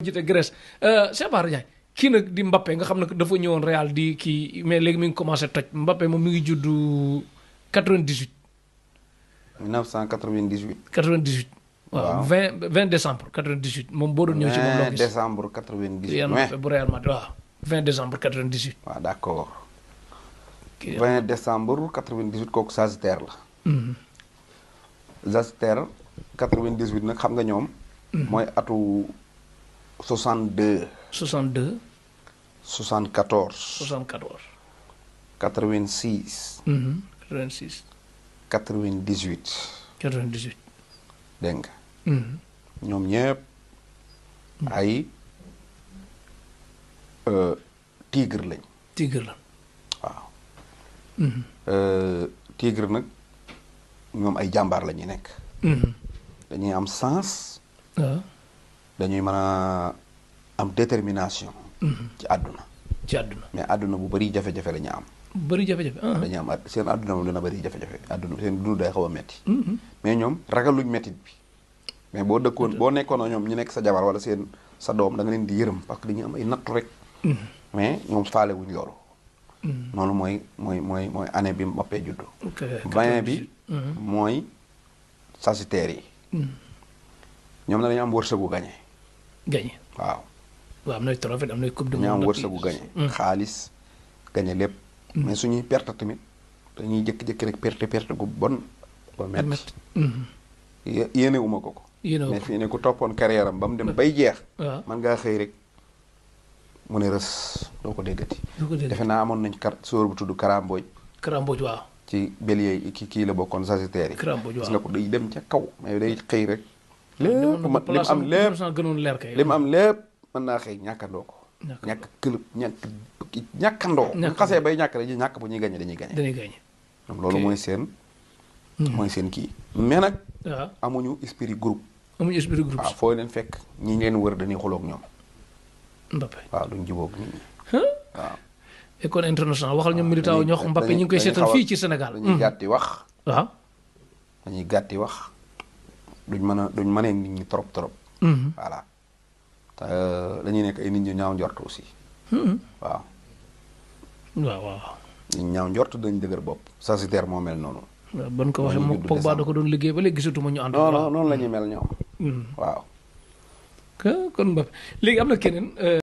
jiite Grèce Cheikh Bara Ndiaye kii nag di Mbappé nga xam ne dafa ñëwoon Real di kii mais léegi mi ngi commencé toj Mbappé moom mi ngi juddu 98. 1998. 98. waaw 20 décembre 98 moom boo doon ñëw ci moom. 20 décembre 98. Mbappé bu Real Madrid waaw 20 décembre 98. waaw d' accord. 20 décembre 98 kooku Sagittaire la. Sagittaire 98 nag xam nga ñoom. mooy atu 62. 62. 74. 74. 86. 86. 98. 98. dégg nga. ñoom ñëpp ay tigre lañ. tigre la. waaw. tigre nag ñoom ay jàmbaar la ñuy nekk. dañuy am sens. waaw. dañuy mën a am détermination. ci àdduna. ci àdduna. mais àdduna bu bari jafe-jafe la ñu am. bëri jafe-jafe. dañuy am seen àdduna moom dina bëri jafe-jafe àdduna seen dund day xaw a metti mais ñoom ragaluñ mettit bi mais boo dëkkoon boo nekkoon ak ñoom ñu nekk sa jabar wala sa doom da nga leen di yërëm parce que dañuy am ay nattu rek. mais ñoom faale wuñ loolu. noonu mooy année bi Mbappé juddu. 20 bi. mooy Sagittaire yi. ñoom dañu am wërsëgu gañe. gañe waaw. waaw am nay trophée am nay coupe du monde. dañu am wërsëgu gañe. xaalis gañe lépp. mais suñuy perte tamit dañuy jékki-jékki rek perte gu bon ba métti. yéene wu ma ko. mais fii ne ku toppoon carrière am ba mu dem bay jeex. waaw man ngaa xëy rek mu ne rës doo ko déggati. defe naa amoon nañ sóor bu tudd Karambooj. Karambooj waaw. ci bélier yi kii la bokkoon Sagittaire yi. Karambooj waaw gis nga ko day dem ca kaw mais day xëy rek. lépp li mu am lépp mën naa xëy ñàkkandoo ko. ñàkk këlëb ñàkkandoo. bu ñu xasee bay ñàkk dañuy ñàkk bu ñuy gañe dañuy gañe. loolu mooy seen. mooy seen kii. mais nag. waaw amuñu esprit groupe. amuñu esprit groupe. waaw foo leen fekk ñi leen wër dañuy xuloog ñoom. Mbappé waaw duñ jubóog nit ñi. waaw. école international waxal ñoom militaire ñoo xam Mbappé ñu ngi koy seetal fii ci Sénégal. dañuy gàtti wax. waaw. dañuy gàtti wax. duñ mënee nit ñi trop. voilà. te dañuy nekk ay nit ñu ñaaw njort aussi. waaw. waaw. ñu ñaaw njort dañ dëgër bopp. Sagittaire moo mel noonu. waaw ban ko waxee moom Pogba da ko doon liggéey ba léegi gisatuma ñu ànd. non noonu la ñuy mel ñoom. waaw. kon Mbappé léegi am na keneen.